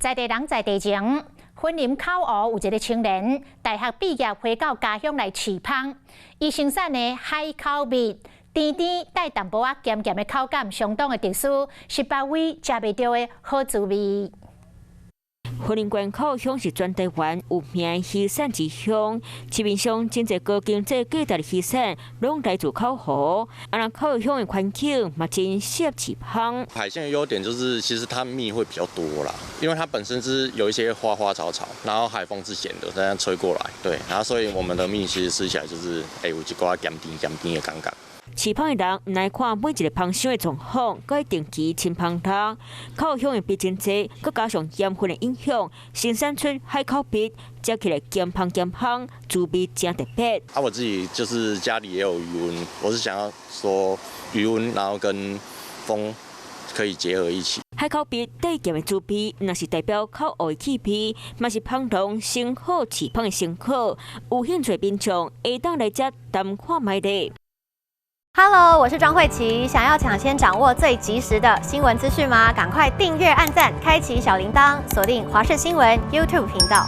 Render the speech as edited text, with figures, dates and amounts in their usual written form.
在地人在地情，雲林口湖有一个青年，大學畢業回到家鄉來飼蜂，伊生產的海口蜜，甜甜帶淡薄仔鹹鹹的口感，相當的特殊，是別位食袂著的好滋味。雲林縣口鄉是全台灣有名的魚產之鄉，市面上真濟高經濟價值的魚產，攏來自口湖。啊，若口鄉的環境嘛真適合飼蜂。海鮮的優點就是，其實它蜜會比較多啦，因為它本身是有一些花花草草，然後海風是鹹的，這樣吹過來，對，然後所以我們的蜜其實吃起來就是，有一寡鹹甜鹹甜的感覺。飼蜂的人毋來看每一个蜂箱的狀況，閣定期清蜂桶。口鄉的蜜真濟，閣加上鹽分的影響，生產出海口蜜，食起來鹹芳鹹芳，滋味誠特別。啊，我自己就是家裡也有魚塭，我是想要說魚塭，然後跟蜂可以結合一起。海口蜜帶鹹的滋味，若是代表口湖的氣味，嘛是蜂農上好飼蜂的成果。有興趣的民眾會當來遮談看覓咧。 Hello，我是莊慧琪。想要搶先掌握最及時的新聞資訊嗎？趕快訂閱、按讚、開啟小鈴鐺，鎖定華視新聞 YouTube 頻道。